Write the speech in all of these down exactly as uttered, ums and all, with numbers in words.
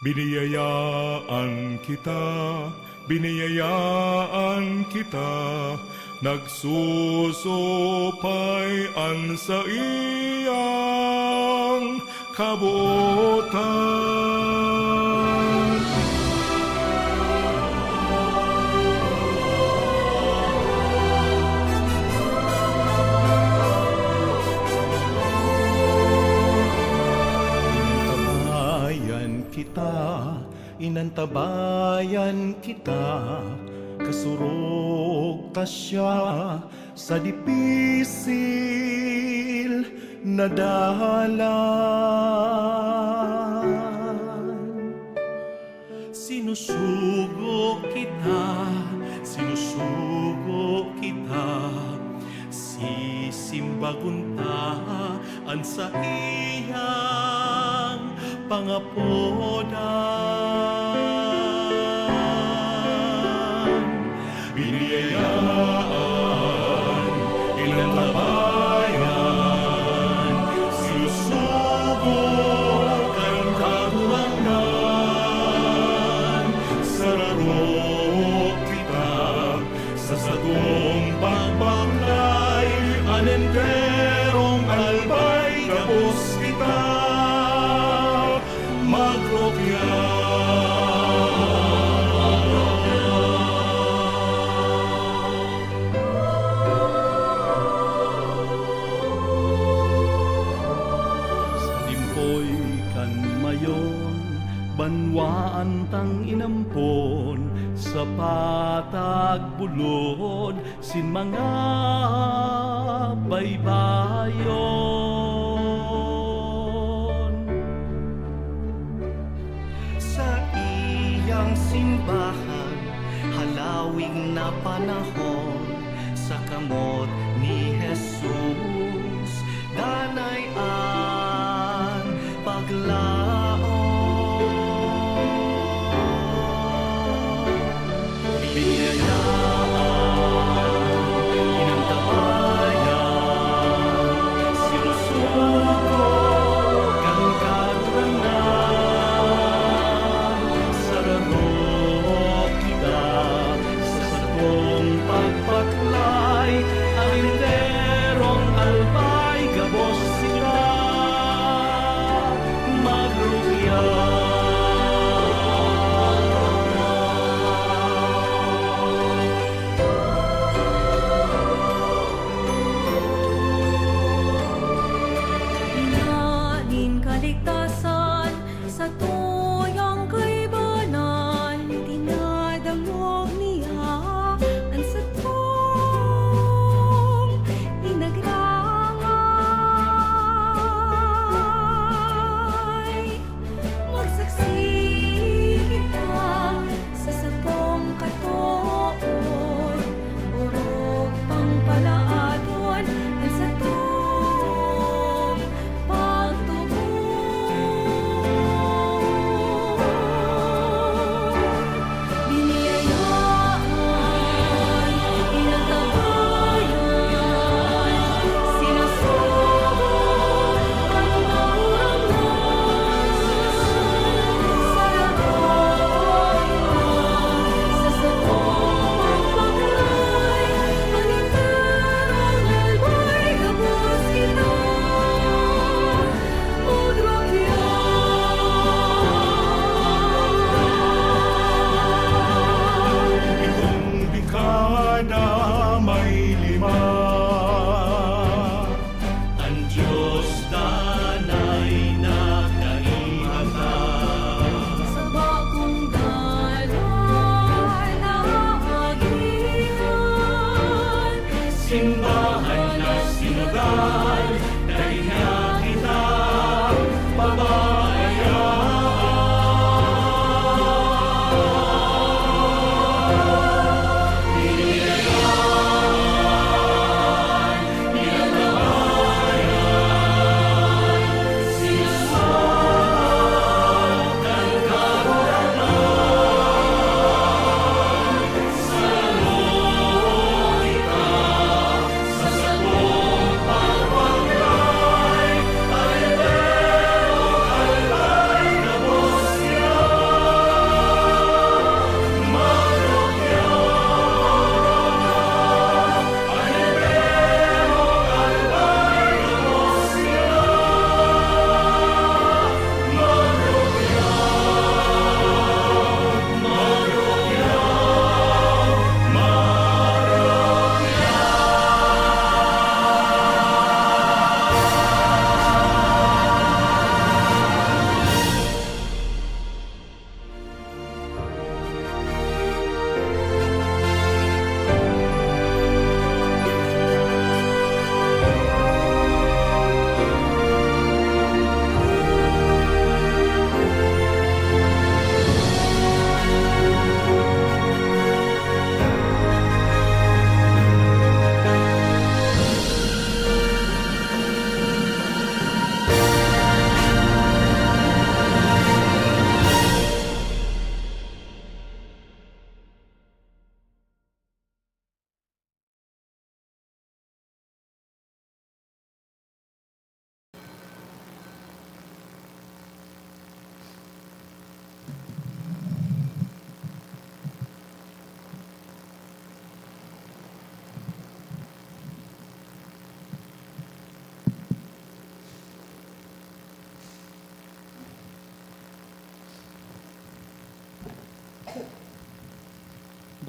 Biniyayaan kita, biniyayaan kita, nagsusupay an saiyang kabotan. Inantabayan kita, inantabayan kita, kasurog ta siya sa dipisil na dalan. Sinusugo kita, sinusugo kita, sisimbagon ta an saiyang pangapodan. Biniyayaan, inantabayan, sinusugo kan Kagurangnan. Sararo kita sa satong pagbaklay, an enterong albay gabos kita magrukya. Sa limpoy kan mayon, banwaan tang inampon, sa patag bulod sin mga baybayon. Saiyang simbahan, halawig na panahon, sa kamot ni Jesus, danay an paglaom. Biniyayaan, inantabayan, sinusugo kan Kagurangnan. Sararo kita sa satong pagbaklay, an enterong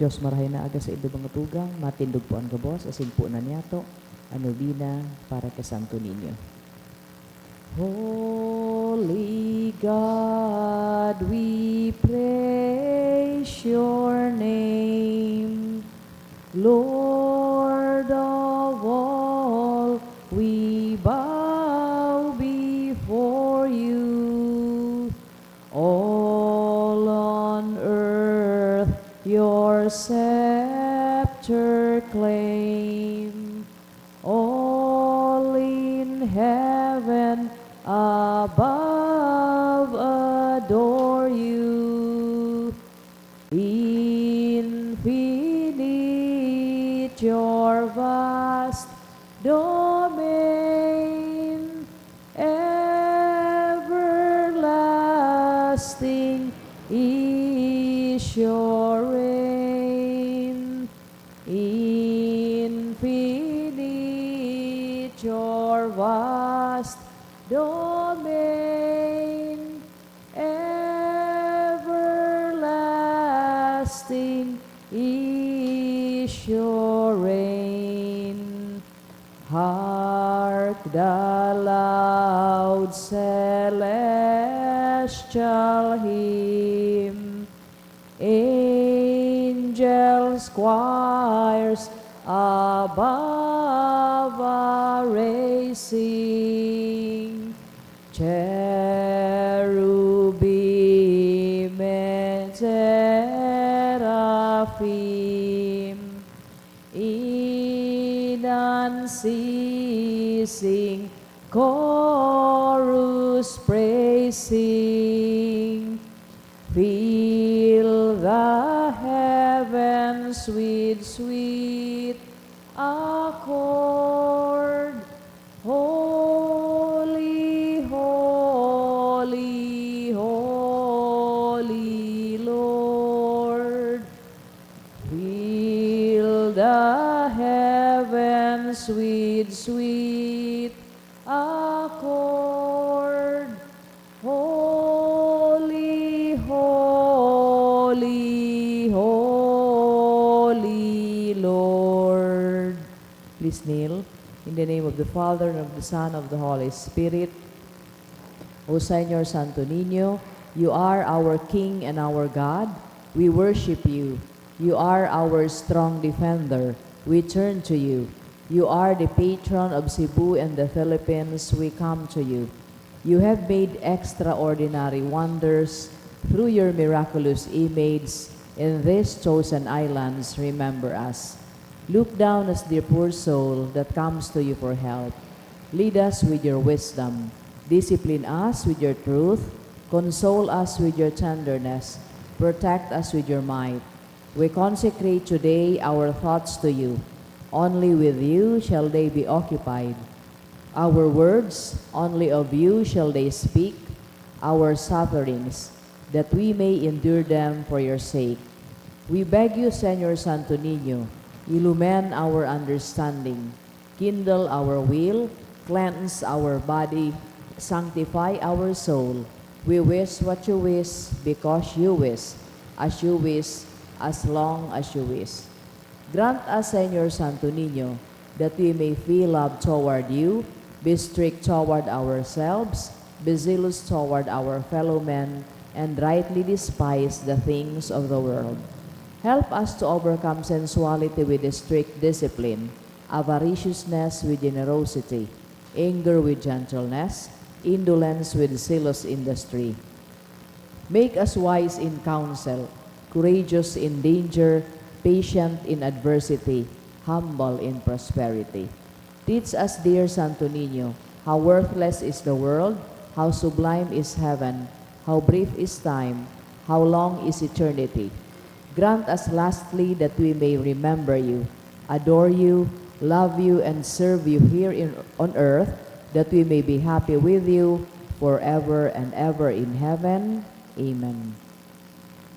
Dios, marahay na aga sa indo mga tugang, matindog po an gabos asin po na niyato an nobena para kay Santo Niño. Holy God, we praise your name. Lord of all, we bow before you. All on earth your scepter claim. All in heaven above adore you. Infinite your vast domain, everlasting is your reign. Infinite your vast domain, everlasting is your reign. Hark the loud celestial hymn, angels, choirs above are raising, cherubim and seraphim in unceasing chorus praising. Fill the heavens with sweet accord. Holy, holy, holy Lord. Fill the heavens with sweet accord. Holy, holy, holy Lord. Please kneel. In the name of the Father, and of the Son, and of the Holy Spirit. O Señor Santo Niño, you are our King and our God. We worship you. You are our strong defender. We turn to you. You are the patron of Cebu and the Philippines. We come to you. You have made extraordinary wonders through your miraculous image in these chosen islands. Remember us. Look down as the poor soul that comes to you for help. Lead us with your wisdom. Discipline us with your truth. Console us with your tenderness. Protect us with your might. We consecrate today our thoughts to you. Only with you shall they be occupied. Our words, only of you shall they speak. Our sufferings, that we may endure them for your sake. We beg you, Señor Santo Niño, illumine our understanding, kindle our will, cleanse our body, sanctify our soul. We wish what you wish, because you wish, as you wish, as long as you wish. Grant us, Señor Santo Niño, that we may feel love toward you, be strict toward ourselves, be zealous toward our fellow men, and rightly despise the things of the world. Help us to overcome sensuality with strict discipline, avariciousness with generosity, anger with gentleness, indolence with zealous industry. Make us wise in counsel, courageous in danger, patient in adversity, humble in prosperity. Teach us, dear Santo Niño, how worthless is the world, how sublime is heaven, how brief is time, how long is eternity. Grant us lastly that we may remember you, adore you, love you, and serve you here in, on earth, that we may be happy with you forever and ever in heaven. Amen.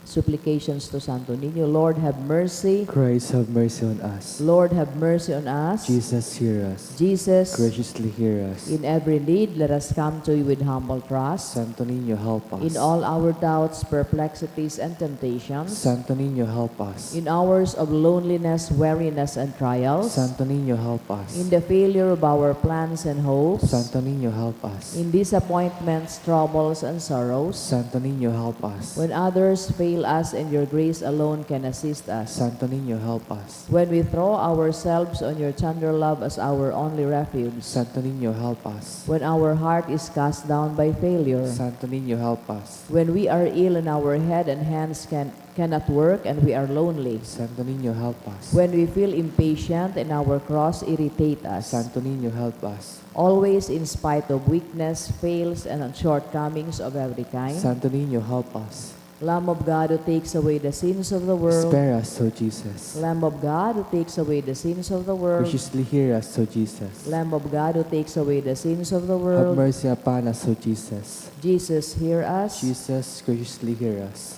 Supplications to Santo Niño. Lord, have mercy. Christ, have mercy on us. Lord, have mercy on us. Jesus, hear us. Jesus, Graciously hear us. In every need, let us come to you with humble trust. Santo Niño, help us. In all our doubts, perplexities, and temptations. Santo Niño, help us. In hours of loneliness, weariness, and trials. Santo Niño, help us. In the failure of our plans and hopes. Santo Niño, help us. In disappointments, troubles, and sorrows. Santo Niño, help us. When others fail us and your grace alone can assist us. Santo Niño, help us. When we throw ourselves on your tender love as our only refuge. Santo Niño, help us. When our heart is cast down by failure. Santo Niño, help us. When we are ill and our head and hands can, cannot work and we are lonely. Santo Niño, help us. When we feel impatient and our cross irritate us. Santo Niño, help us. Always in spite of weakness, fails, and shortcomings of every kind. Santo Niño, help us. Lamb of God who takes away the sins of the world. Spare us, O Jesus. Lamb of God who takes away the sins of the world. Graciously hear us, O Jesus. Lamb of God who takes away the sins of the Have world. Mercy upon us, O Jesus. Jesus, hear us. Jesus, graciously hear us.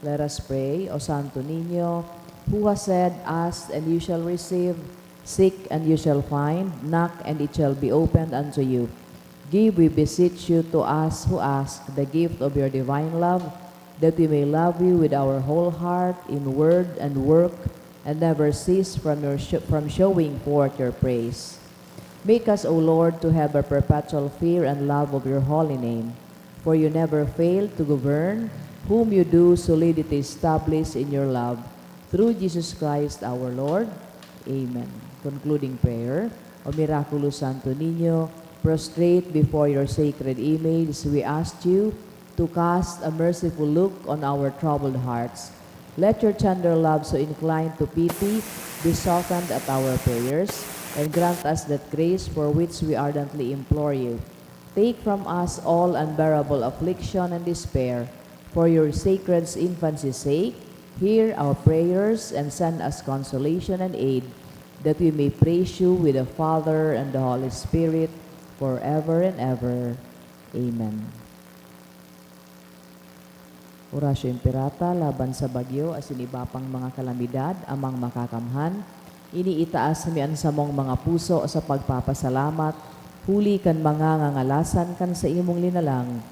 Let us pray. O Santo Niño, who has said, "Ask and you shall receive, seek and you shall find, knock and it shall be opened unto you." Give, we beseech you, to us who ask the gift of your divine love, that we may love you with our whole heart, in word and work, and never cease from, your sh- from showing forth your praise. Make us, O Lord, to have a perpetual fear and love of your holy name, for you never fail to govern whom you do solidity establish in your love, through Jesus Christ our Lord. Amen. Concluding prayer. O Miraculous Santo Niño, prostrate before your sacred image, we ask you to cast a merciful look on our troubled hearts. Let your tender love, so inclined to pity, be softened at our prayers, and grant us that grace for which we ardently implore you. Take from us all unbearable affliction and despair. For your sacred infancy's sake, hear our prayers and send us consolation and aid, that we may praise you with the Father and the Holy Spirit, forever and ever. Amen. Oratio Imperata laban sa bagyo asin iba pang mga kalamidad, Amang Makakamhan, iniitaas mi an samong mga puso sa pagpapasalamat huli kan mga ngangalasan kan saimong linalang,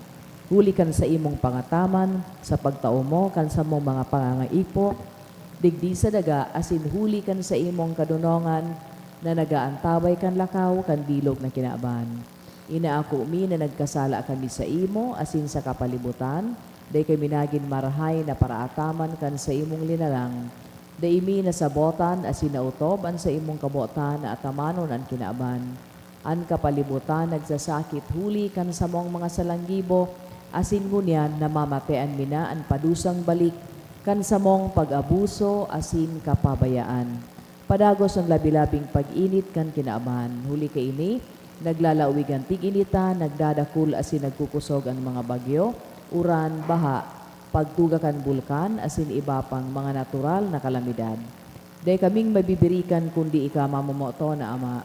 huli kan saimong pangataman sa pagtao mo kan samong mga pangangaipo digdi sa daga, asin huli kan saimong kadonongan na nag-aantabay kan lakaw kan bilog na kinaban. Inaako mi na nagkasala kami saimo asin sa kapalibutan, dai kami nagin marahay na paraataman kan saimong linalang. Dai mi nasabotan asin naotob an saimong kabotan na atamanon an kinaban. An kapalibutan nagsasakit huli kan samong mga salanggibo, asin ngunyan namamatean mi na an padusang balik kan samong pag-abuso asin kapabayaan. Padagos an labi-labing pag-init kan kinaban. Huli kaini, naglalawig an tig-initan, nagdadakul asin nagkukusog an mga bagyo, uran, baha, pagtuga kan bulkan, asin iba pang mga natural na kalamidad. Dai kaming mabibirikan kundi ika, mamomoton na Ama.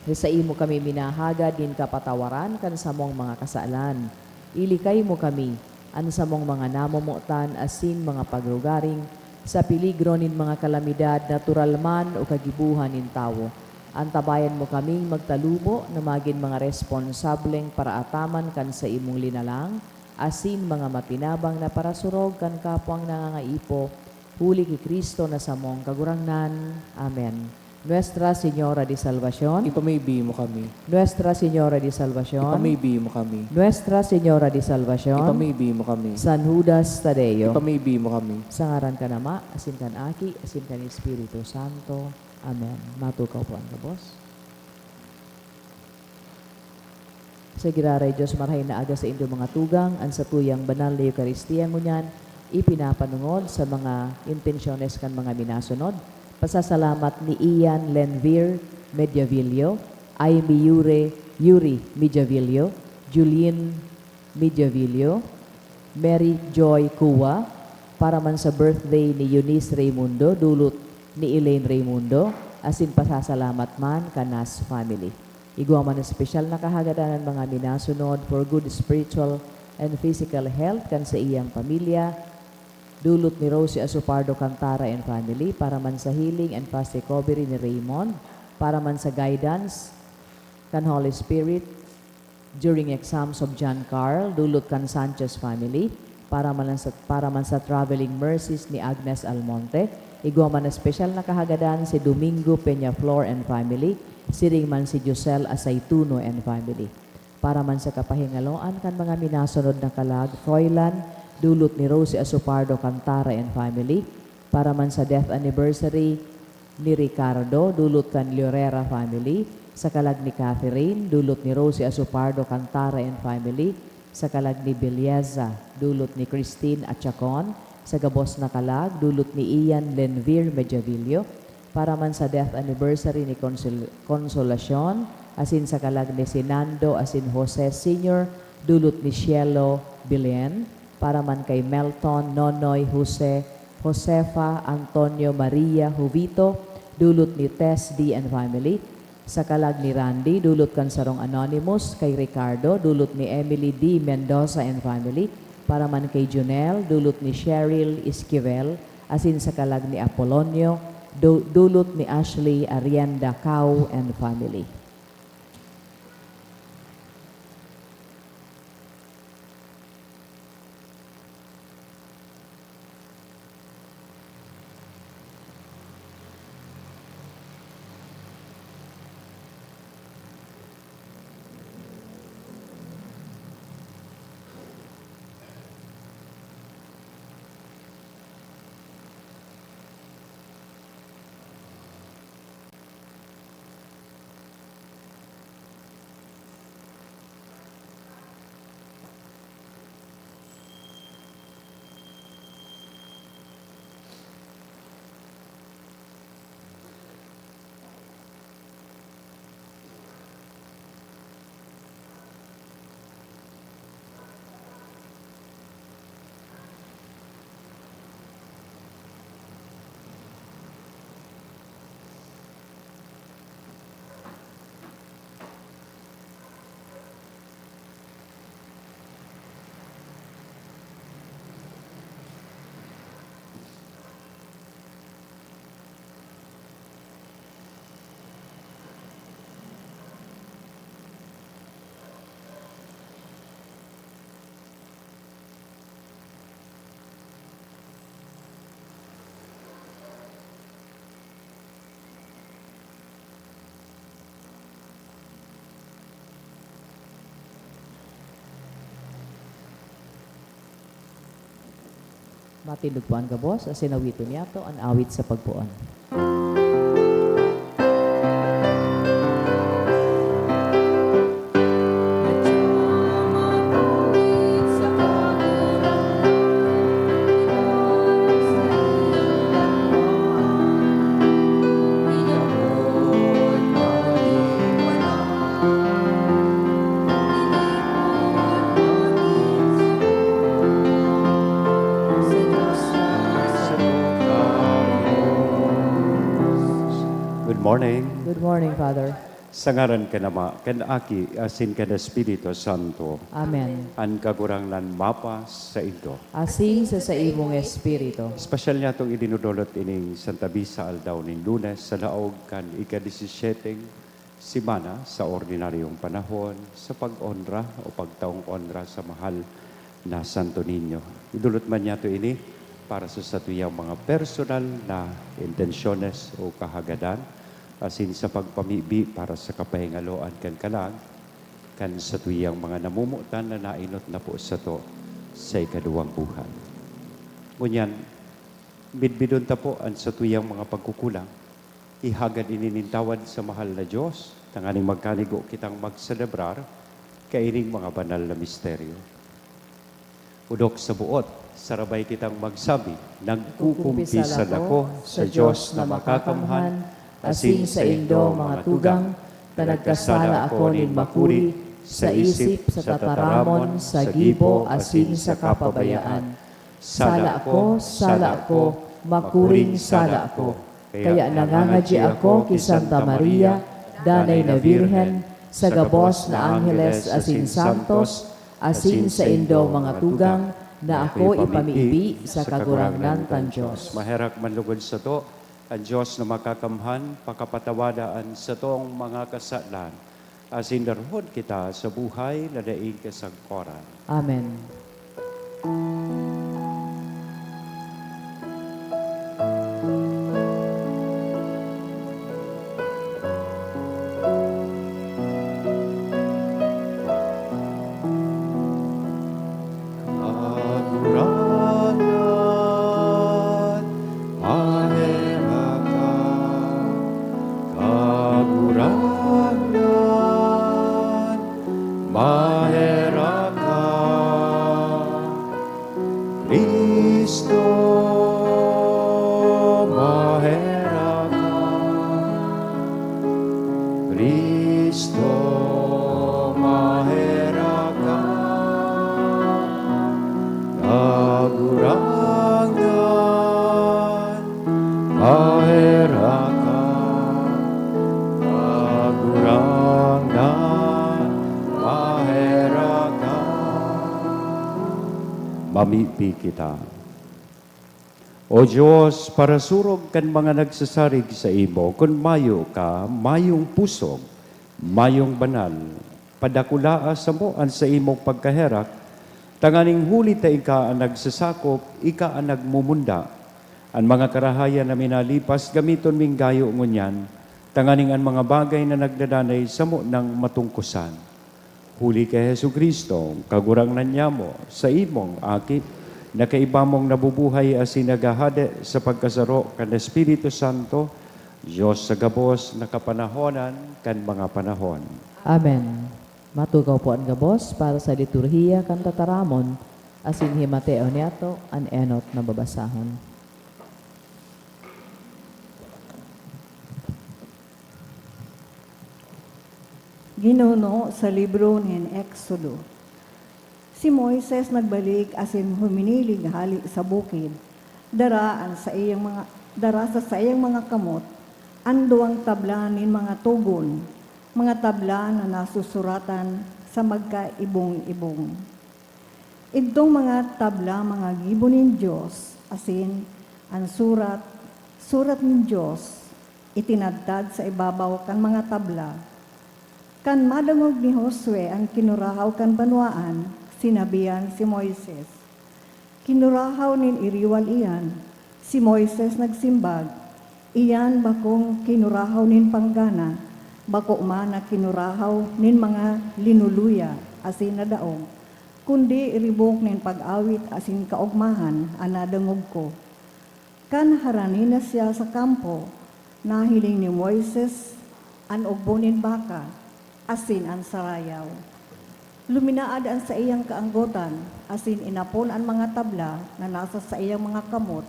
Sa saimo kami minahagad nin kapatawaran kan samong mga kasalan. Ilikay mo kami, an samong mga namomotan asin mga pagrugaring, sa peligro nin mga kalamidad, natural man o kagibohan nin tawo. Antabayan mo kaming magtalubo na magin mga responsableng paraataman kan saimong linalang, asin mga matinabang na parasurog kan kapwang nangangaipo, huli ki Cristo na samong Kagurangnan. Amen. Nuestra Señora de Salvacion. Ipamaibi mo kami. Nuestra Señora de Salvacion. Ipamaibi mo kami. Nuestra Señora de Salvacion. Ipamaibi mo kami. San Judas Tadeo. Ipamaibi mo kami. Sa ngaran kan Ama, asin kan Aki, asin kan Espiritu Santo. Amen. Matukaw po ang gabos. Sa giraray Diyos, marahay na aga sa indong mga tugang, an satuyang banal na Eukaristia ngunyan, ipinapanungod sa mga intensyones kan mga minasunod. Pasasalamat ni Ian Lenvir Mediavillo, Aimee Yure, Yuri Mediavillo, Julien Mediavillo, Mary Joy Cua, para man sa birthday ni Eunice Raimundo, dulot ni Elaine Raimundo, asin pasasalamat man kan Nas family. Igwa man espesyal na kahagadan an mga minasunod for good spiritual and physical health kan saiyang pamilya, dulot ni Rosie Asopardo Cantara and family, para man sa healing and fast recovery ni Raymond, para man sa guidance kan Holy Spirit during exams of John Carl, dulot kan Sanchez family, para man sa, para man sa traveling mercies ni Agnes Almonte, igwa man espesyal na kahagadan si Domingo Peñaflor and family, siring man si Josel Asaytuno and family. Para man sa kapahingaloan kan mga minasunod na kalag, Froilan, dulot ni Rosie Asopardo Cantara and family. Para man sa death anniversary ni Ricardo, dulot kan Llorera family. Sa kalag ni Catherine, dulot ni Rosie Asopardo Cantara and family. Sa kalag ni Belleza, dulot ni Christine Achacon. Sa gabos na kalag, dulot ni Ian Lenvir Mediavillo. Para man sa death anniversary ni Consol-, Consolacion, asin sa kalag ni Sinando asin Jose Senior, dulot ni Cielo Bilen. Para man kay Melton, Nonoy, Jose, Josefa, Antonio, Maria, Jovito, dulot ni Tess D and family. Sa kalag ni Randy, dulot kan sarong anonymous, kay Ricardo, dulot ni Emily D Mendoza and family. Para man kay Junel, dulot ni Cheryl Esquivel, asin sa kalag ni Apolonio, du-, dulot ni Ashley Arienda Cao and family. Matindog po an gabos, asin awiton niyato an awit sa pagpoon. Good morning. Good morning, Father. Sa ngaran kan Ama, kan Aki, asin kan Espiritu Santo. Amen. An Kagurangnan mapasaindo. Asin sa saimong espiritu. Espesyal niyatong idinudulot ining Santa Misa aldaw nin Lunes sa laog kan ika-disisyeteng semana sa ordinaryong panahon sa pag-onra o pagtaong onra sa mahal na Santo Niño. Idulot man niyato ini para sa satuyang mga personal na intensyones o kahagadan, asin sa pagpamibi para sa kapahingaloan kan kalag kan satuyang mga namomotan na nainot na po sato sa ikaduwang buhay. Ngunyan, bidbidon ta po an satuyang mga pagkukulang. Ihagad ini nin tawad sa mahal na Dios, tanganing magkanigo kitang magselebrar kaining mga banal na misteryo. Odok sa buot, sarabay kitang magsabi, "Nagkukumpisal ako sa Dios na makakamhan, asin saindo, mga tugang, ta nagkasala ako nin makuri sa isip, sa tataramon, sa gibo, asin sa kapabayaan. Sala ko, sala ko, makuring sala ko." Kaya nangangadyi ako ki Santa Maria, Danay na Birhen, sa gabos na angheles asin santos, asin saindo, mga tugang, Na ako ipamibi sa Kagurangnan kan Dios. Maherak man lugod sato an Dios na Makakamhan, pakapatawada an satong mga kasalan, asin darahon kita sa buhay na daing kasagkoran. Amen. Kagurangnan, maherak ka. Kagurangnan, maherak ka. Cristo, maherak ka. Cristo, maherak ka. Kagurangnan, maherak ka. Kagurangnan, maherak ka. Mamibi kita. O Dios, parasurog kan mga nagsasarig saimo, kun mayo ka, mayong pusog, mayong banal, padakulaa samo an saimong pagkaherak, tanganing huli ta ika an nagsasakop, ika an nagmumunda. An mga karahayan na minalipas, gamiton ming gayo ngunyan, tanganing an mga bagay na nagdadanay samo nang matungkosan. Huli ki Jesu-Cristo, Kagurangnan nyamo, saimong Aki, na kaiba mong nabubuhay asin naghahade sa pagkasaro kan Espiritu Santo, Dios sa gabos na kapanahonan kan mga panahon. Amen. Matukaw po an gabos para sa liturhiya kan tataramon, asin himateon niyato an enot na babasahon. Ginuno sa libro nin Exodo. Si Moises nagbalik asin huminilig hale sa bukid. Dara an saiyang mga, dara sa saiyang mga kamot an duwang tabla nin mga togon, mga tabla na nasusuratan sa magkaibong-ibong. Idtong mga tabla mga gibo nin Dios, asin an surat, surat nin Dios, itinadtad sa ibabaw kan mga tabla. Kan madangog ni Josue an kinurahaw kan banwaan, sinabihan si Moises, "Kinurahaw nin iriwal iyan." Si Moises nagsimbag, "Iyan bakong kinurahaw nin panggana, bako man na kinurahaw nin mga linuluya asin nadaog, kundi ribok nin pag-awit asin kaogmahan an nadangog ko." Kan harani na siya sa kampo, nahiling ni Moises an ugbo nin baka asin an sarayaw. Luminaad an saiyang kaanggotan asin inapon an mga tabla na nasa saiyang mga kamot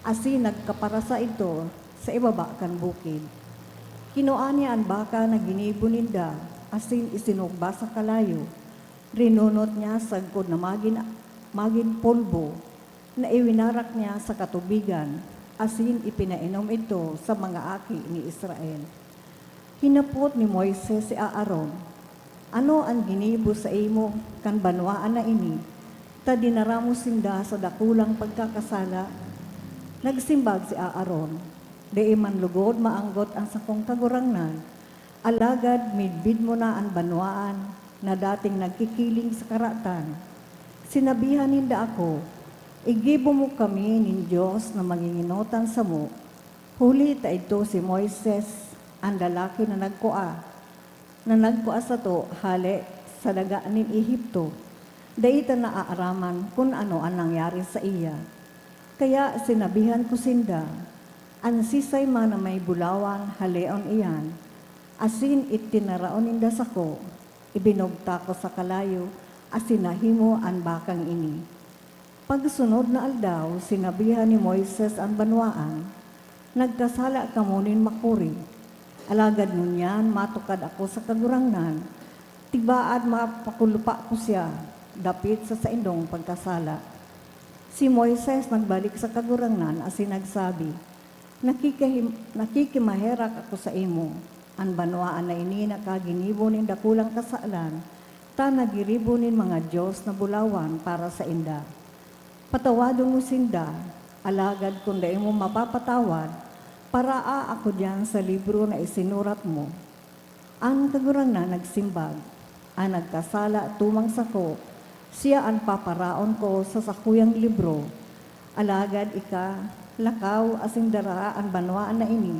asin nagkaparasa idto sa ibaba kan bukid. Kinua niya an baka na ginibo ninda asin isinugba sa kalayo. Rinunot niya sagkod na magin, magin polbo na iwinarak niya sa katubigan, asin ipinainom idto sa mga aki ni Israel. Hinapot ni Moises si Aaron, "Ano an ginibo saimo kan banwaan na ini, ta dinara mo sinda sa dakulang pagkakasala?" Nagsimbag si Aaron, "Dai man lugod maanggot an sakong Kagurangnan, alagad midbid mo na an banwaan na dating nagkikiling sa karatan. Sinabihan ninda ako, 'Igibo mo kami nin Dios na manginginotan samo.' Huli ta idto si Moises, an lalaki na nagkua, na nagkua sato hale sa daga nin Egipto. Dai ta naaaraman kun ano an nangyari saiya. Kaya sinabihan ko sinda, 'An siisay man na may bulawan, haleon iyan.' Asin itinaraon ninda sako, ibinugtak ko sa kalayo, asin nahimo an bakang ini." Pagsunod na aldaw, sinabihan ni Moises an banwaan, "Nagkasala kamo nin makuri. Alagad ngunyan matukad ako sa Kagurangnan, tibaad mapakulupa ko siya dapit sa saindong pagkasala." Si Moises nagbalik sa Kagurangnan asin nagsabi, "Nakikahim-, nakikimaherak ako saimo. An banwaan na ini nakaginibo nin dakulang kasalan, ta nagiribo nin mga dios na bulawan para sainda. Patawadon mo sinda, alagad kun dai mo mapapatawad, paraa ako diyan sa libro na isinurat mo. An Kagurangnan nagsimbag, "An nagkasala tumang sako, siya an paparaon ko sa sakuyang libro. Alagad ika, lakaw asin dara an banwaan na ini,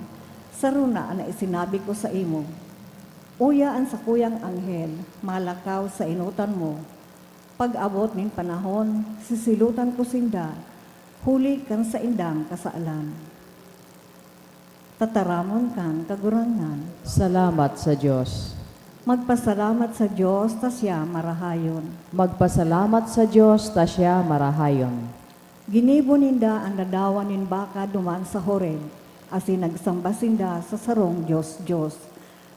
saro na an naisinabi ko saimo. Uya an sakuyang anghel, malakaw sa enotan mo. Pag-abot nin panahon, sisilotan ko sinda, huli kan saindang kasalan." Tataramon kan Kagurangnan. Salamat sa Dios. Magpasalamat sa Dios ta siya marahayon. Magpasalamat sa Dios ta siya marahayon. Ginibo ninda an ladawan nin baka duman sa Horeb, asin nagsamba sinda sa sarong dios-dios.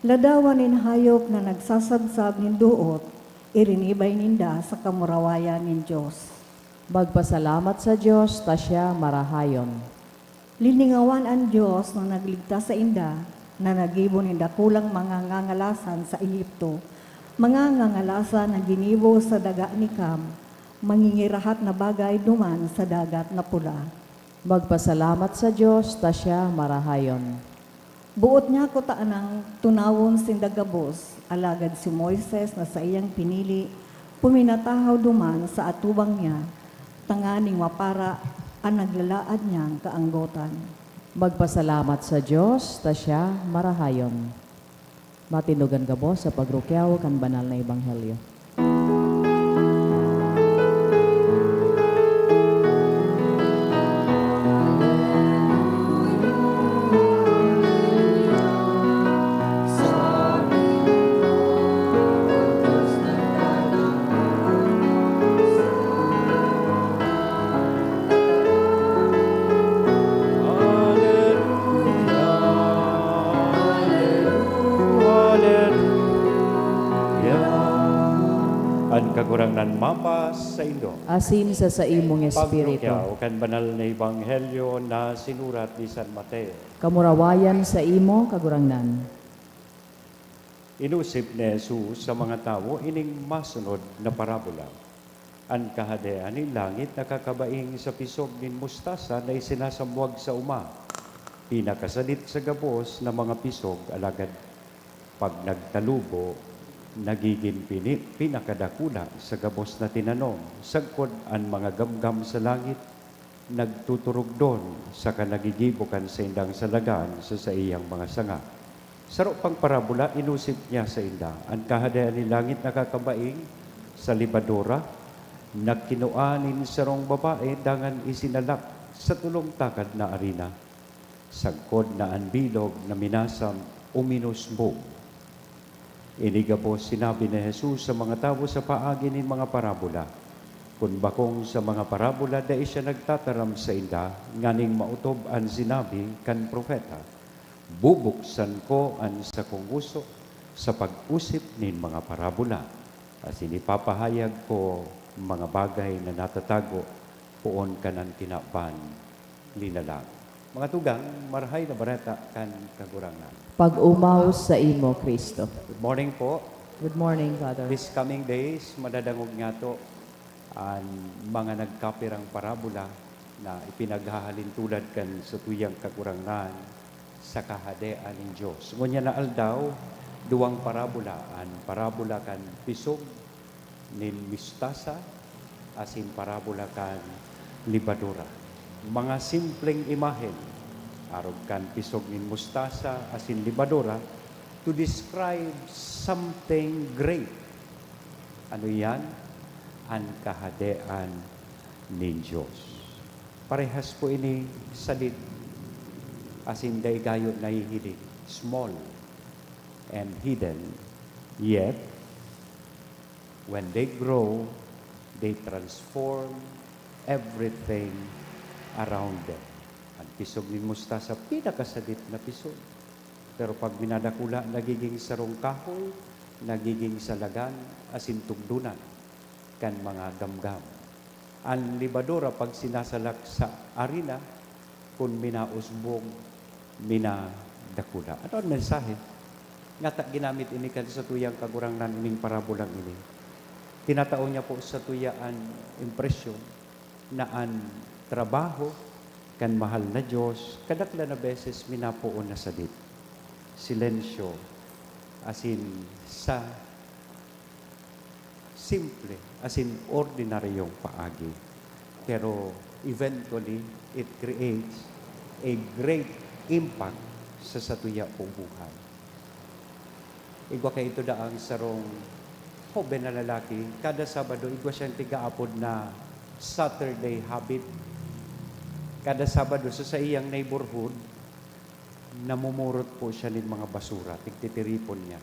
Ladawan nin hayop na nagsasabsab nin doot, irinibay ninda sa kamurawayan nin Dios. Magpasalamat sa Dios ta siya marahayon. Liningawan an Dios na nagligtas sainda, na naggibo nin dakulang mga ngangalasan sa Egipto, mga ngangalasan na ginibo sa daga ni Cam, mangingirahat na bagay duman sa Dagat na Pula. Magpasalamat sa Dios ta siya marahayon. Boot niya kutanang tunawon sinda gabos, alagad si Moises na saiyang pinili, puminatahaw duman sa atubang niya, tanganing mapara an naglalaad niyang kaanggotan. Magpasalamat sa Dios ta siya marahayon. Matindogan gabos sa pagrukyaw kan banal na ebanghelyo. Hallelujah. Hallelujah. An Kagurangnan mapasaindo. Asin sa saimong espiritu. Pagtukyaw kan banal na ebanghelyo na sinurat ni San Mateo. Kamurawayan saimo, Kagurangnan. Inusip ni Jesus sa mga tawo ining masunod na parabola. An Kahadean nin langit nakakabaing sa pisog nin mustasa na isinasambwag sa oma. Pinakasadit sa gabos na mga pisog, alagad pag nagtalubo, nagigin pini-, pinakadakula sa gabos na tinanom, sagkod an mga gamgam sa langit nagtuturugdon saka nagigibo kan saindang salagan sa saiyang mga sanga. Saro pang parabola inusip niya sainda, an Kahadean nin langit nakakabaing sa lebadura na kinua nin sarong babae dangan isinalak sa tolong takad na arina, sagkod na an bilog na minasam uminusbog. Ini gabos sinabi ni Jesus sa mga tawo sa paagi nin mga parabola. Kun bakong sa mga parabola, dai siya nagtataram sainda nganing maotob an sinabi kan propeta, "Bubuksan ko an sakong oso sa pag-osip nin mga parabola, asin ipapahayag ko mga bagay na natatago poon kan an kinaban linalang." Mga tugang, Marahay na Bareta kan Kagurangnan. Pag-omaw saimo, Cristo. Good morning po. Good morning, Father. This coming days, madadangog niyato an mga nagkapirang parabola na ipinaghahalintulad kan satuyang Kagurangnan sa Kahadean nin Dios. Ngunyan na aldaw, duwang parabola, an parabola kan pisog nin mustasa asin parabola kan lebadura. Mga simpleng imahen arog kan pisog nin mustasa asin lebadura to describe something great. Ano iyan? An Kahadean nin Dios. Parehas po ini sadit asin dai gayo nahihiling, small and hidden, yet when they grow, they transform everything around them. An pisog nin mustasa, pinakasadit na pisog. Pero pag minadakula, nagiging sarong kahoy, nagiging salagan, asin tugdonan kan mga gamgam. An lebadura, pag sinasalak sa arina, kun minausbog, minadakula. Ano an mensahe? Ngata ginamit ini kan satuyang Kagurangnan ining parabolang ini. Tinatao niya po satuya an impresyon na an trabaho kan mahal na Dios kadaklan na beses minapoon na sadit, silensyo, asin sa simple asin ordinaryong paagi. Pero eventually, it creates a great impact sa satuya pong buhay. Igwa kaidto daa an sarong hoben na lalaki, kada Sabado igwa siyang tigaapod na Saturday habit. Kada Sabado sa saiyang neighborhood, namumurot po siya nin mga basura, tigtitiripon niya.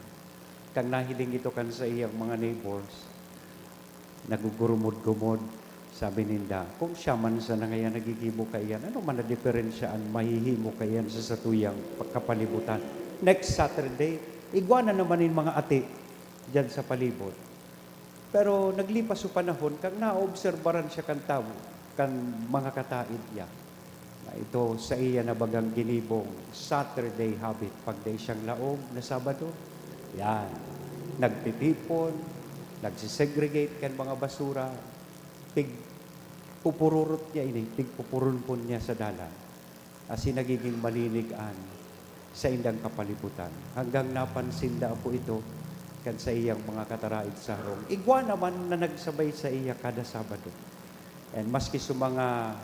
Kan nahiling ito kan saiyang mga neighbors, nagugurumod-gumod, sabi ninda, "Kung siya man sana ngayan naggigibo kaiyan, ano man na diperensya an mahihimo kaiyan sa satuyang kapalibutan?" Next Saturday, igwa na naman nin mga ati diyan sa palibot. Pero naglipas so panahon, kan naobserbaran siya kan tawo, kan mga kataed niya, na ito saiya na bagang ginibong Saturday habit, pag dai siyang laog na Sabado, yan, nagtitipon, nagsisegregate kan mga basura, pigpupururot niya ini, pigpupurunpon niya sa dalan. Asin nagiging malinig an saindang kapalibutan. Hanggang napansin daa po ito kan saiyang mga kataraed sa harong. Igwa naman na nagsabay saiya kada Sabado. And maski sa mga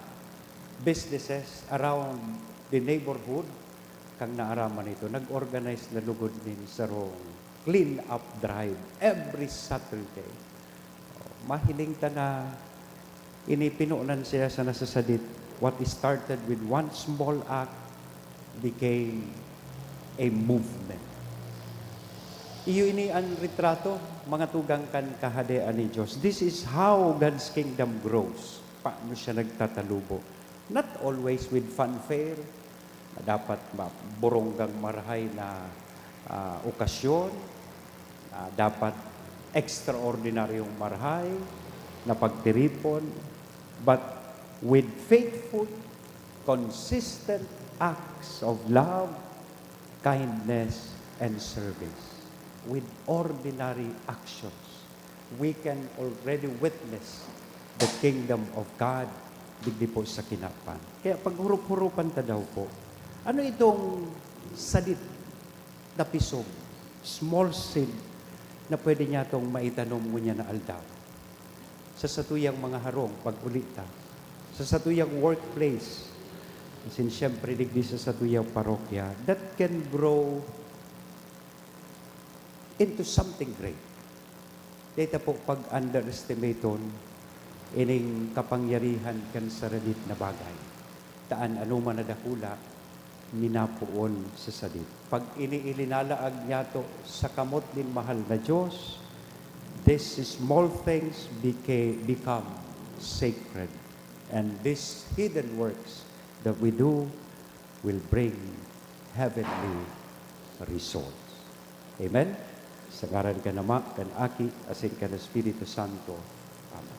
businesses around the neighborhood, kan naaraman ito, nag-organize na lugod nin sarong clean-up drive every Saturday. Mahiling ta na ini pinonan siya sa nasasadit. What started with one small act became a movement. Iyo ini an retrato, mga tugang, kan Kahadean nin Dios. This is how God's kingdom grows. Paano siya nagtatalubo? Not always with fanfare, na dapat ma-, buronggang marahay na, ah, okasyon, na dapat ekstraordinaryong marahay na pagtiripon, but with faithful, consistent acts of love, kindness, and service. With ordinary actions, we can already witness the kingdom of God digdi po sa kinaban. Kaya paghurup-hurupan ta daw po, ano itong sadit na pisog, small seed, na pwede niyatong maitanom ngunyan na aldaw? Sa satuyang mga harong, pag-uli ta, sa satuyang workplace, asin siyempre digdi sa satuyang parokya, that can grow into something great. Dai ta po pag-underestimaton ining kapangyarihan kan saradit na bagay. Ta an anoman na dakula, minapoon sa sadit. Pag ini ilinalaag niyato sa kamot nin mahal na Dios, these small things beca-, become sacred. And these hidden works that we do will bring heavenly results. Amen? Sa ngaran kan Ama, kan Aki, asin kan Espiritu Santo. Amen.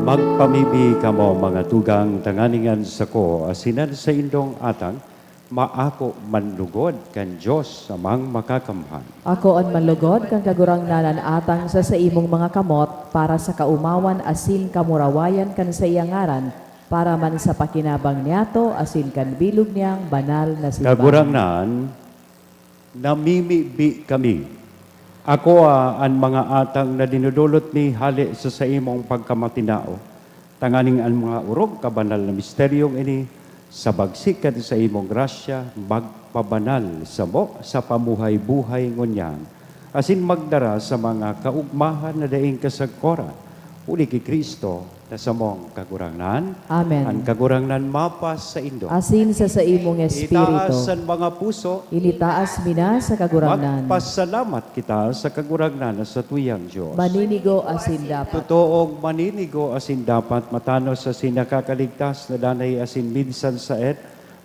Magpamibi kamo, mga tugang, tanganing an sako asin an saindong atang Maako man lugod kan Dios Amang Makakamhan. Akoon man lugod kan Kagurangnan an atang sa saimong mga kamot para sa kaomawan asin kamurawayan kan saiyang ngaran, para man sa pakinabang niyato asin kan bilog niyang banal na simbahan. Kagurangnan, namimibi kami. Akoa an mga atang na dinodolot mi hale sa saimong pagkamatinao, tanganing an mga orog kabanal na misteryong ini, sa bagsik kan saimong grasya, magpabanal samo sa pamuhay-buhay ngunyan, asin magdara sa mga kaugmahan na daing kasagkoran, huli ki Cristo na samong Kagurangnan. Amen. An Kagurangnan mapasaindo. Asin sa saimong espiritu. Itaas an mga puso. Initaas mi na sa Kagurangnan. Magpasalamat kita sa Kagurangnan na satuyang Dios. Maninigo asin dapat. Totoong maninigo asin dapat, matanos asin nakakaligtas na danay asin minsan saet.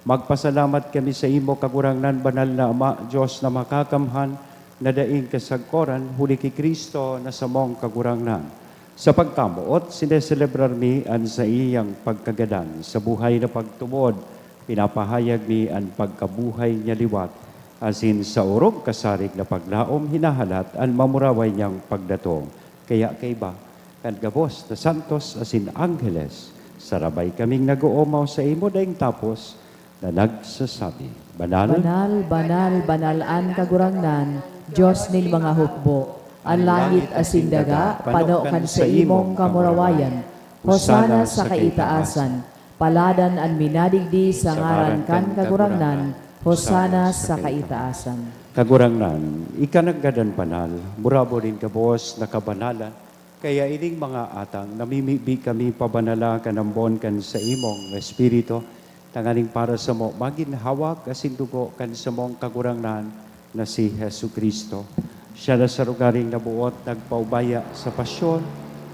Magpasalamat kami sa imo, Kagurangnan, banal na Ama, Dios na makakamhan, na daing kasagkoran, huli ki Cristo na samong Kagurangnan. Sa pagkamoot, sineselebrar mi an saiyang pagkagadan. Sa buhay na pagtubod, pinapahayag mi an pagkabuhay niya liwat, asin sa orog kasarig na paglaom, hinahalat an mamuraway niyang pagdatong. Kaya kaiba kan gabos na santos asin angheles, sarabay kaming nag-oomaw saimo daing tapos na nagsasabi, "Banal, Banal, banal, banal an Kagurangnan, Dios nin mga hukbo. An langit asin daga pano kan saimong kamurawayan. Hosana sa kaitaasan. Paladan an minadigdi sa ngaran kan Kagurangnan. Hosana sa kaitaasan." Kagurangnan, ika nanggad an banal, murabo nin gabos na kabanalan. Kaya ining mga atang, namimibi kami pabanala kan ambon kan saimong Espiritu, tanganing para samo magin hawak asin dugo kan samong Kagurangnan na si Jesu-Cristo. Siya na sa rogaring naboot nagpaubaya sa pasyon,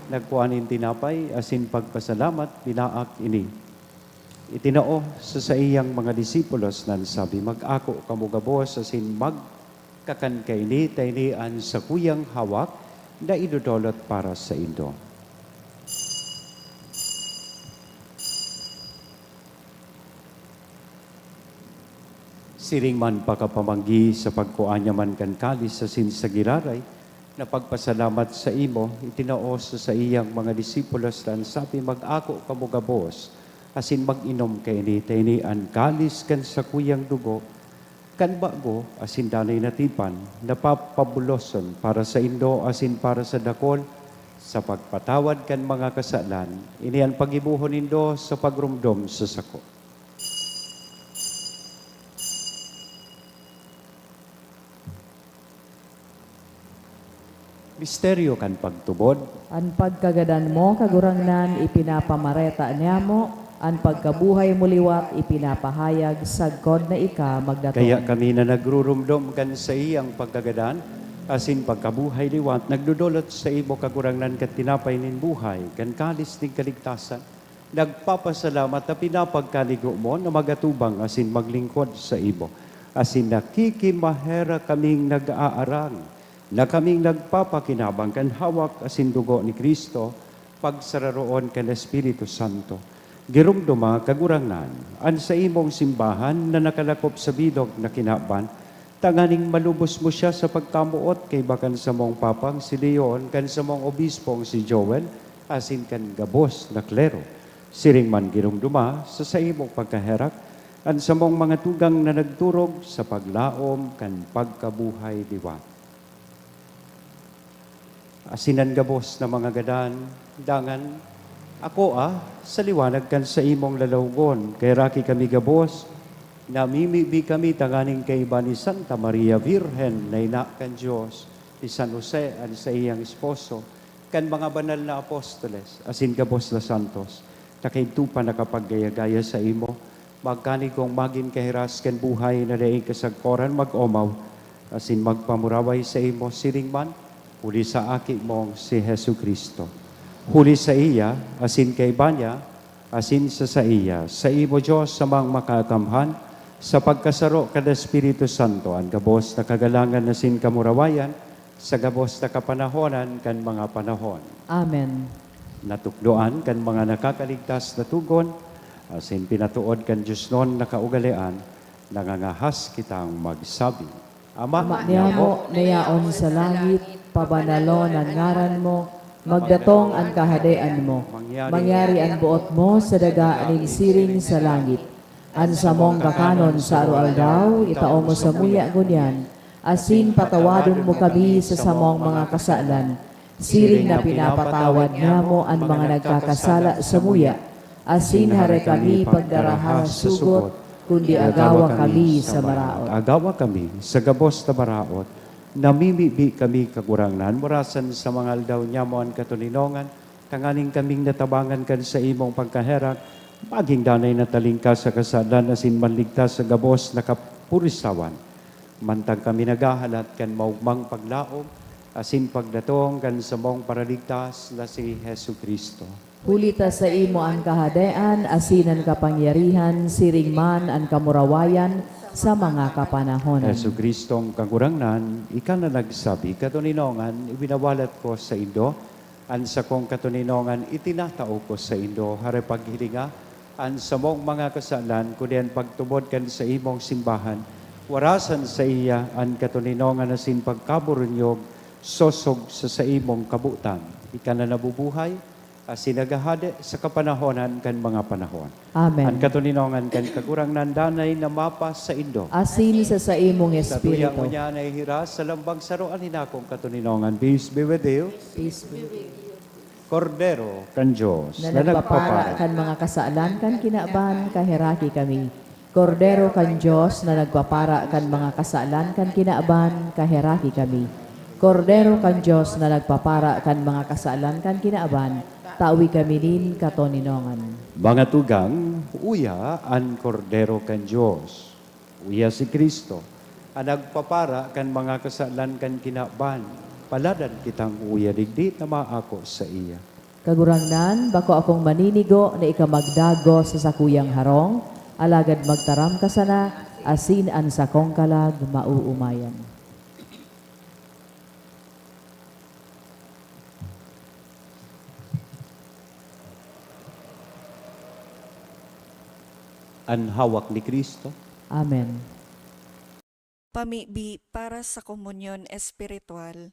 nagkua nin tinapay asin pagpasalamat, binaak ini. Itinao sa saiyang mga disipulos na nagsabi, "Mag-ako kamo gabos asin magkakan kaini, ta ini an sakuyang hawak na idodolot para saindo." Siring man pakapamanggi sa pagkua niya man kan kalis asin sa giraray na pagpasalamat saimo, itinao sa saiyang mga disipulos na an sabi, "Mag-ako kamo gabos asin mag-inom kaini, ta ini an kalis kan sakuyang dugo, kan bago asin danay na tipan, na papabuloson para saindo asin para sa dakol sa pagpatawad kan mga kasalan. Ini an paggibohon nindo sa pagromdom sa sako." Misteryo kan pagtubod. An pagkagadan mo, Kagurangnan, ipinapamareta niamo, an pagkabuhay mo liwat ipinapahayag sagkod na ika magdatong. Kaya kami na nagrurumdom kan saiyang pagkagadan asin pagkabuhay liwat, nagdodolot saimo, Kagurangnan, kan tinapay nin buhay, kan kalis nin kaligtasan, nagpapasalamat ta pinapagkanigo mo na magatubang asin maglingkod saimo, asin nakikimaherak kaming nag-aarang na kaming nagpapakinabang kan hawak asin dugo ni Cristo, pagsararoon kan Espiritu Santo. Giromdoma, Kagurangnan, an saimong simbahan na nakalakop sa bilog na kinaban, tanganing malubos mo siya sa pagkamoot kaiba kan samong papang si Leon, kan samong obispong si Joel, asin kan gabos na klero. Siring man giromdoma sa saimong pagkaherak an samong mga tugang na nagturog sa paglaom kan pagkabuhay liwat. Asin an gabos na mga gadan, dangan, akoa, sa liwanag kan saimong lalawogon, kaheraki kami gabos, namimibi kami tanganing kaiba ni Santa Maria Birhen na ina kan Dios, ni San Jose an saiyang esposo, kan mga banal na apostoles, asin gabos na santos, na kaidto pa nakapaggaya-gaya saimo, magkanigong magin kahiras kan buhay na daing kasagkoran, mag-omaw asin magpamuraway saimo siring man, huli sa Aki mong si Jesu-Cristo. Huli saiya, asin kaiba niya, asin sa saiya, saimo, Dios Amang Makakamhan, sa pagkasaro kan Espiritu Santo, an gabos na kagalangan asin kamurawayan, sa gabos na kapanahonan kan mga panahon. Amen. Natukdoan kan mga nakakaligtas na togon, asin pinatood kan diosnon na kaugalean, Nangangahas kitang magsabi, Ama Ama niyamo na yaon sa langit, pabanalon an ngaran mo, magdatong an kahadean mo. Mangyari an boot mo sa daga nin siring sa langit. An samong kakanon sa aroaldaw, itao mo samuya ngunyan, asin patawadon mo kami sa samong mga kasalan, siring na pinapatawad namo an mga nagkakasala samuya. Asin hare kami pagdaraha sa sugot, kundi agawa kami sa maraot. Agawa kami sa gabos na maraot. Namimibi kami, Kagurangnan, marasan sa mga aldaw nyamo an katoninongan, tanganing kaming natabangan kan saimong pagkaherak, magin danay na talingkas sa kasalan asin manligtas sa gabos na kapurisawan. Mantang kami naghahalat kan maogmang paglaom asin pagdatong kan samong Paraligtas na si Jesu-Cristo. Huli ta saimo an kahadean asin an kapangyarihan siring man an kamurawayan sa mga kapanahonan. Jesu-Cristong Kagurangnan, ika na nagsabi, "Katoninongan, ibinawalat ko saindo, an sakong katoninongan itinatao ko saindo." Hare paghilinga an samong mga kasalan, kundi an pagtubod kan saimong simbahan, warasan saiya an katoninongan asin pagkaburunyog sosog sa saimong kabotan. Ika na nabubuhay, asin naghahade sa kapanahonan kan mga panahon. Amen. An katoninongan kan Kagurangnan danay na mapasaindo. Asin sa saimong Sa tuya espiritu. Ngunyan na ihiras sa lambang saro an inakong katoninongan. Peace be with you. Peace be with you. Kordero kan Dios Na na nagpapara nagpapara. kan mga kasalan kan kinaban, kaheraki kami. Kordero kan Dios na nagpapara kan mga kasalan kan kinaban, kaheraki kami. Kordero kan Dios na nagpapara kan mga kasalan kan kinaban, tawi kami nin katoninongan. Mga tugang, uya an Kordero kan Dios. Uya si Cristo, an nagpapara kan mga kasalan kan kinaban. Paladan kitang uya digdi na maako saiya. Kagurangnan, bako akong maninigo na ika magdagos sa sakuyang harong, alagad magtaram ka sana, asin an sakong kalag maoomayan. An hawak ni Cristo. Amen. Pamibi para sa komunyon espiritual.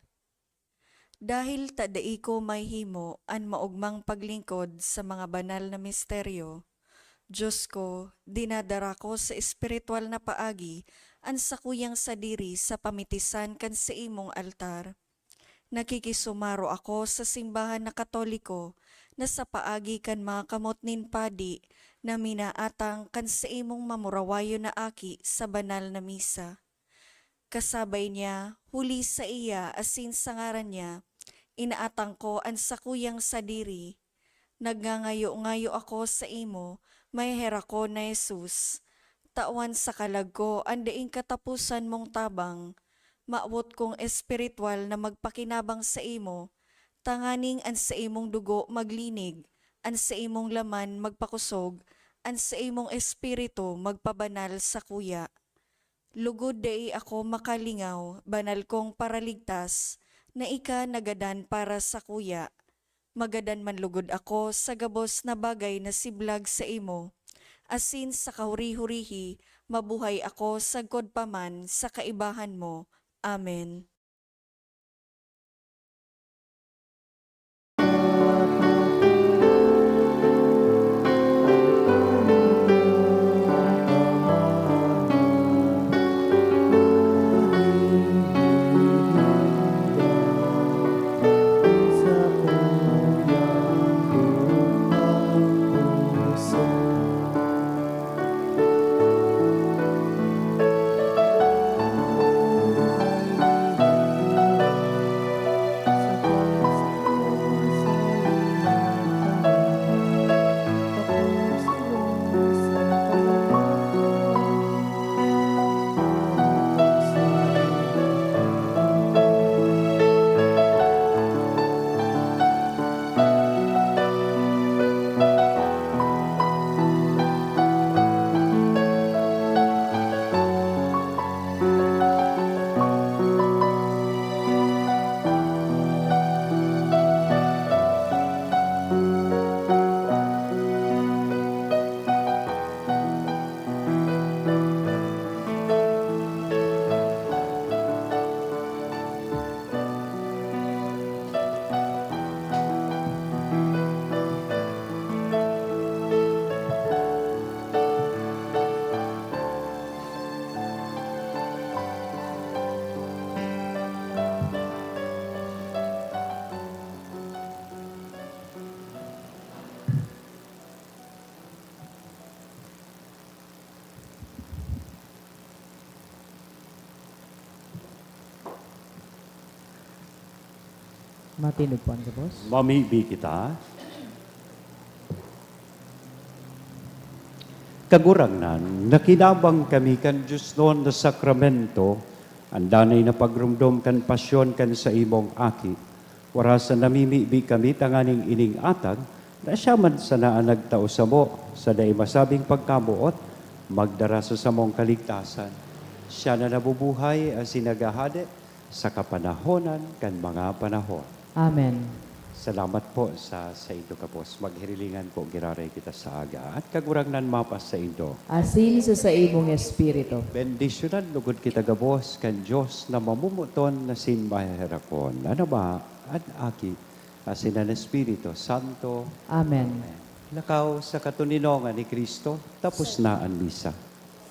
Dahil ta dai ko mahimo an maogmang paglingkod sa mga banal na misteryo, Dios ko, dinadara ko sa espiritual na paagi an sakuyang sadiri sa pamitisan kan saimong altar. Nakikisumaro ako sa simbahan na Katoliko na sa paagi kan mga kamot nin padi na minaatang kan saimong mamurawayon na aki sa banal na misa. Kasabay niya, huli saiya asin sa ngaran niya, inaatang ko an sakuyang sadiri. Nagngangayo-ngayo ako saimo, maheherak ko na Jesus. Tawan sa kalag ko an daing kataposan mong tabang. Mawot kong espiritual na magpakinabang saimo, tanganing an saimong dugo maglinig, an saimong laman magpakosog, an saimong espiritu magpabanal sakuya. Lugod dai ako makalingaw, banal kong Paraligtas, na ika nagadan para sakuya. Magadan man lugod ako sa gabos na bagay na siblag saimo, asin sa kahuri-hurihi mabuhay ako sagkod pa man sa kaibahan mo. Amen. Matinog po an gabos. Mamibi kita. Kagurangnan, nakinabang kami kan diosnon na sakramento, an danay na pagromdom kan pasyon kan saimong Aki. Warasan namimibi kami tanganing ining atang na siya man sana an nagtao samo, sa dai masabing pagkamoot, magdara sa samong kaligtasan. Siya na nabubuhay asin naghahade sa kapanahonan kan mga panahon. Amen. Salamat po sa saindo gabos. Maghirilingan po giraray kita sa aga. At Kagurangnan mapasaindo. Asin sa saimong espiritu. Bendisyonan lugod kita gabos kan Dios na mamomoton asin maheherakon, an Ama, an Aki, asin an Espiritu Santo. Amen. Amen. Lakaw sa katoninongan ni Cristo, tapos na an misa.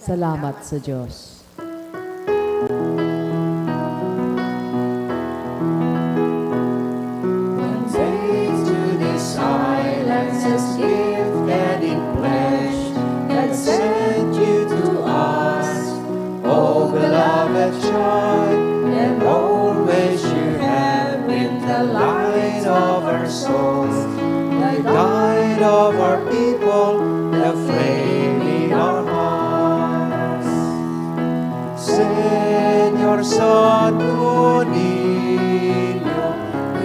Salamat sa Dios. One day to this island as gift and in pledge that sent you to us, oh beloved child, and always you have been the light of our souls, the guide of our people, the flame in our hearts. Señor Santo Niño,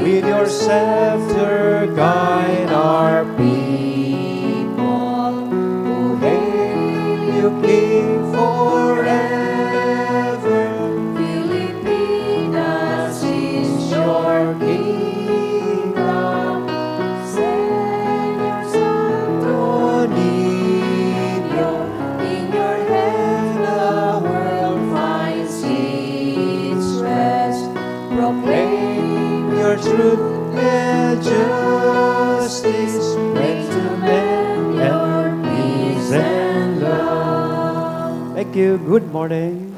with your scepter guide our people, who hail you King forever. Filipinas is your kingdom. Señor Santo Niño, in your hand the world finds its rest. Proclaim your truth and justice, bring to men your peace and love. Thank you. Good morning.